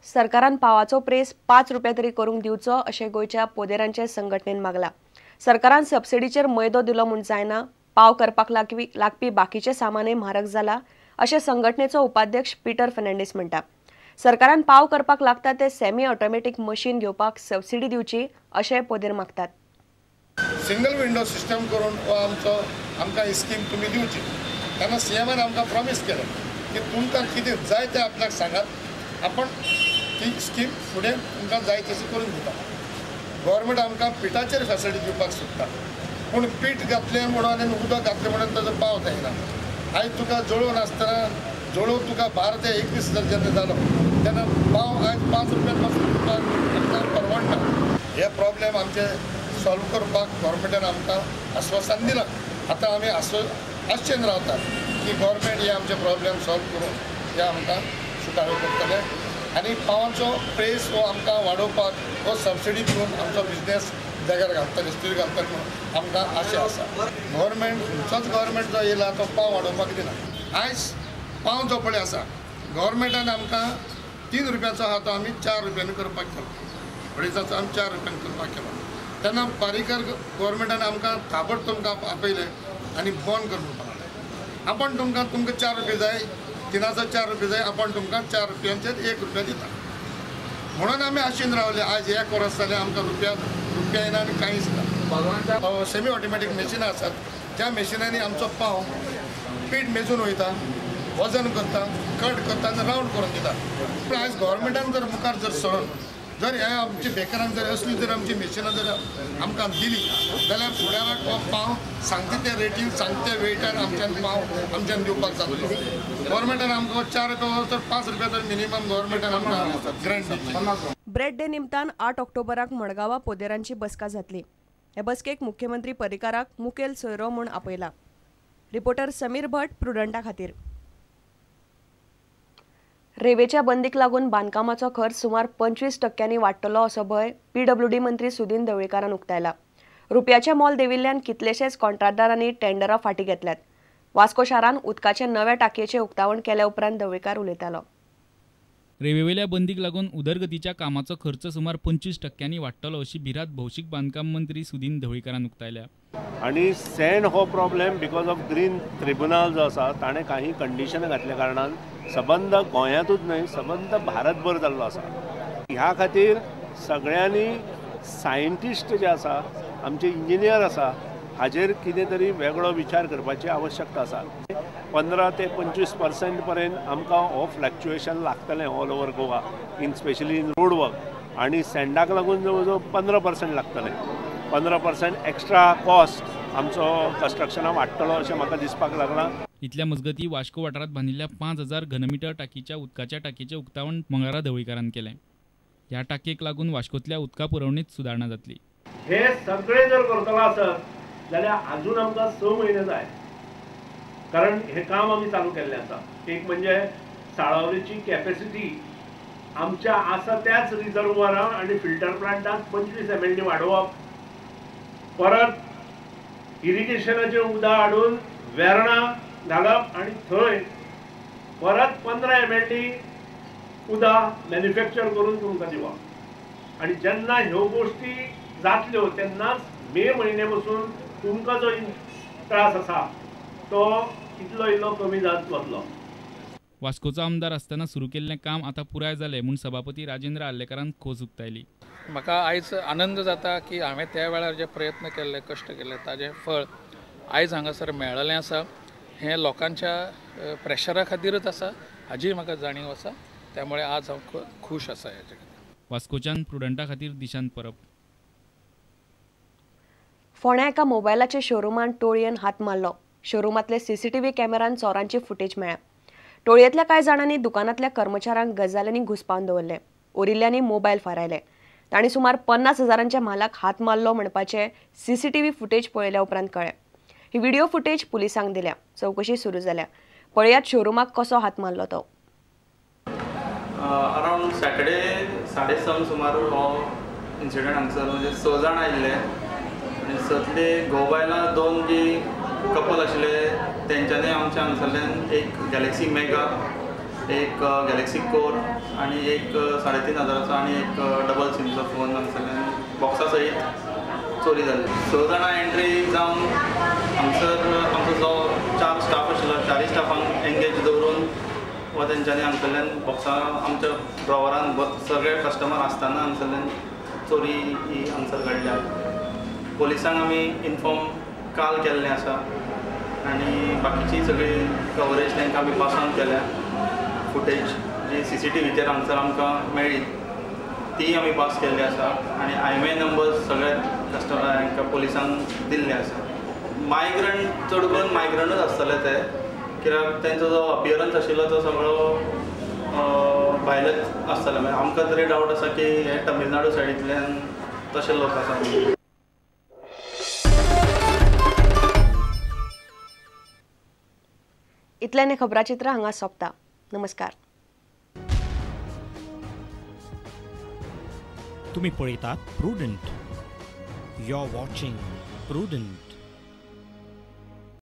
सरकारान पावाचो प्रेस 5 रुपया तरी करूंक दिवचो अशें गोंयच्या पोदेरांचे संघटनेन मागला। सरकारान सबसिडीचेर मैदो दिलो म्हूण जायना, पाव करपाक लागपी बाकीचे सामानय म्हारग जाला अशें संघटनेचो उपाध्यक्ष पीटर फर्नांडीस म्हणटा। सरकारान पाव करपाक लागता ते सेमी ऑटोमॅटीक मशीन घेवपाक सबसिडी दिवची अशें पोदेर मागतात। सिंगल विंडो सिस्टम करून हो आमचो आमकां स्कीम तुमी दिवची। तेन्ना सीएमान आमकां प्रॉमीस केलें की तुमकां कितें जाय तें आपल्याक सांगात, आपण ती स्कीम फुडें तुमकां जाय तशी करून दिता। गव्हर्मेंट आमकां पिठाचेर फॅसिलिटी दिवपाक सोदता, पूण पीठ घातलें म्हणून आनी उदक घातलें म्हणून ताजो पाव जायना। आयज तुका जळोवन आसतना जळोवन तुका 12 ते 21 हजार जेन्ना जालो तेन्ना पाव आयज 5 रुपया पासून तुका आमकां परवडना। हे प्रॉब्लेम आमचे सॉल्व करपाक गव्हर्मेंटान आमकां आश्वासन दिलां। आतां आमी आशेन रावतात की गव्हर्मेंट हे आमचे प्रॉब्लेम सॉल्व करून हे आमकां सुटावे करतले आनी पावांचो प्रेस हो आमकां वाडोवपाक हो सबसिडी दिवन आमचो बिजनेस जाग्यार घालतले, स्थिर घालतले म्हणून आमकां आशा आसा। गव्हर्मेंट खंयचोच गव्हर्मेंट जो येयला तो पाव वाडोवपाक दिना। आयज पाव जो पळय आसा गव्हर्मेंटान आमकां 3 रुपयाचो आहा तो आमी 4 रुपयांनी करपाक केलो, अडेजाचो आमी 4 रुपयांनी करपाक केलो। तेन्ना पारीकर गव्हर्मेंटान आमकां ताबडतोब तुमकां आपयलें आनी बंद कर म्हणपाक लागलें। आपण तुमकां तुमकां 4 रुपया जाय, 3 4 रुपया जाय, आपण तुमकां 4 रुपयांचेर 1 रुपया दिता म्हणून आमी आशेन रावले। आज 1 वर्स जालें आमकां रुपया रुपया येना आनी कांयच ना। सेमी ऑटोमॅटीक मशिनां आसात, त्या मशिनांनी आमचो पाव पीठ मेजून वयता, वजन करता, कट करता आनी रावंड करून दिता। पूण आयज गव्हर्मेंटान जर मुखार जर सरून जर हे आमच्या बेकरांक जर असली जर आमची मशिनां जर आमकां दिली जाल्यार फुडाराक हो पाव सांगता त्या रेटीन सांगता त्या वेटान आमच्यान पाव आमच्यान दिवपाक जातलो। गव्हर्मेंटान आमकां 4 रुपया तर 5 रुपया तर मिनिमम गव्हर्मेंटान आमकां ग्रांट दिवची। ब्रेड डे निमतान 8 ऑक्टोबराक मडगांवां पोदेरांची बसका जातली। हे बसकेक मुख्यमंत्री पर्रीकाराक मुखेल सोयरो म्हूण आपयला। रिपोर्टर समीर भट, प्रुडंटा खातीर। रेवेच्या बंदीक लागून बांदकामाचो खर्च सुमार 25% वाडटलो असो भंय पीडब्ल्यूडी मंत्री सुदिन ढवळीकारान उक्तायला। रुपयाचे मोल देविल्ल्यान कितलेशेच कॉन्ट्राक्टदारांनी टेंडरां फाटीं घेतल्यात। वास्को शारान उदकाचे नव्या टाकयेचें उक्तावण केल्या उपरांत ढवळीकार उलयतालो। रेवेवेल्या बंदीक लागून उदरगतीच्या कामाचो खर्च सुमार 25% वाडटलो अशी भिरांत भौशीक बांदकाम मंत्री सुदिन ढवळीकारान उक्तायल्या। आनी सँड हो problem because of green tribunal जो आसा ताणें काही कंडिशनां घातल्या कारणान सबंद गोंयांतूच न्हय सबंद भारतभर जाल्लो आसा। ह्या खातीर सगळ्यांनी सायंटिस्ट जे आसा, आमचे इंजिनियर आसा, हाजेर कितें तरी वेगळो विचार करपाची आवश्यकता आसा। 15 ते 25% पर्यंत आमकां हो फ्लक्च्युएशन लागतलें all over Goa, in specially in road work. आनी सँडाक लागून जवळ जवळ 15% लागतलें, 15% एक्स्ट्रा कॉस्ट आमचो कन्स्ट्रक्शना वाडटलो अशें म्हाका दिसपाक लागलां। इतल्या मजगती वास्को वाठारांत बांदिल्ल्या 5000 घनमिटर टाकीच्या उदकाच्या टाकयेचें उक्तावण मंगळारा ढवळीकारान केलें। ह्या टाकयेक लागून वास्कोतल्या उदका पुरवणेंत सुदारणा जातली। हे सगळे जर करतलो आसत जाल्यार आजून आमकां 6 म्हयने जाय, कारण हे काम आमी चालू केल्लें आसा। एक म्हणजे साळावलीची कॅपेसिटी आमच्या आसा त्याच रिजर्वरान आनी फिल्टर प्लांटात 25 MLD वाडोवप, परत इरिगेशनाचें उदक हाडून वेर्णा घालप आनी थंय परत 15 MLD उदक मॅन्युफॅक्चर करून तुमकां दिवप। आनी जेन्ना ह्यो गोश्टी जातल्यो तेन्नाच मे म्हयने पसून तुमकां जो त्रास आसा तो इतलो इल्लो कमी जात वतलो। वास्कोचो आमदार आसतना सुरू केल्लें काम आतां पुराय जालें म्हूण सभापती राजेंद्र आर्लेकारान खोस उक्तायली। म्हाका आयज आनंद जाता की हांवें त्या वेळार जे प्रयत्न केल्ले, कश्ट केल्ले, ताजें फळ आयज हांगासर मेळ्ळें आसा। हें लोकांच्या प्रेशरा खातीरच आसा हाजी म्हाका जाणीव आसा, त्यामुळे आज हांव खूश आसा हेजे खातीर। वास्कोच्यान प्रुडंटा खातीर दिशांत परब। फोंड्या एका मोबायलाच्या शोरुमान टोळयेन हात मारलो। शोरुमांतले सीसीटीव्ही कॅमेरान चोरांची फुटेज मेळ्ळ्या। टोळयेंतल्या कांय जाणांनी दुकानांतल्या कर्मचाऱ्यांक गजालींनी घुसपावन दवरले, उरिल्ल्यांनी मोबायल फारायले। तांणी सुमार 50 हजारांच्या म्हालाक हात मारलो म्हणपाचें सीसीटीव्ही फुटेज पळयल्या उपरांत कळ्ळें। ही व्हिडिओ फुटेज पुलिसांक दिल्या, चवकशी सुरू जाल्या। पळयात शोरुमाक कसो हात मारलो तो। अरावंड सॅटर्डे 6:30 सुमार हो इन्सिडंट हांगसर, म्हणजे 6 जाण आयिल्ले आनी 6तले घोव बायलां 2 जी कपल आशिल्ले तेंच्यांनी आमच्या हांगसरल्यान एक गॅलेक्सी मेगा एक गॅलेक्सी कोर आनी एक 3,500चो आनी एक डबल सिमचो फोन हांगसरल्यान बॉक्सा सयत चोरी जाली. 6 जाणां एंट्री जावन हांगसर आमचो जो 4 स्टाफ आशिल्लो, 4 स्टाफांक एंगेज दवरून वा तेंच्यांनी हांगसरल्यान बॉक्सा आमच्या ड्रॉवरान सगळे कस्टमर आसतना हांगसरल्यान चोरी ही हांगसर घडल्या. पोलिसांक आमी इन्फॉर्म काल केल्लें आसा आनी बाकीची सगळी कवरेज तांकां आमी पास ऑन केल्या. फुटेज जी CCTVचेर हांगसर आमकां मेळ्ळी ती आमी पास केल्ली आसा आनी IMEI numbers सगळे कस्टमर हांकां पोलिसांक दिल्ले आसा. मायग्रंट चड करून मायग्रंटूच आसतले ते, कित्याक तेंचो जो अपियरन्स आशिल्लो तो सगळो भायलेच आसतले. म्हणजे आमकां तरी डावट आसा की हे तमिळनाडू सायडींतल्यान तशे लोक आसा. इतल्यान खबराचित्र हांगा सोंपता. नमस्कार. तुम्ही पळयतात Prudent. You are watching Prudent.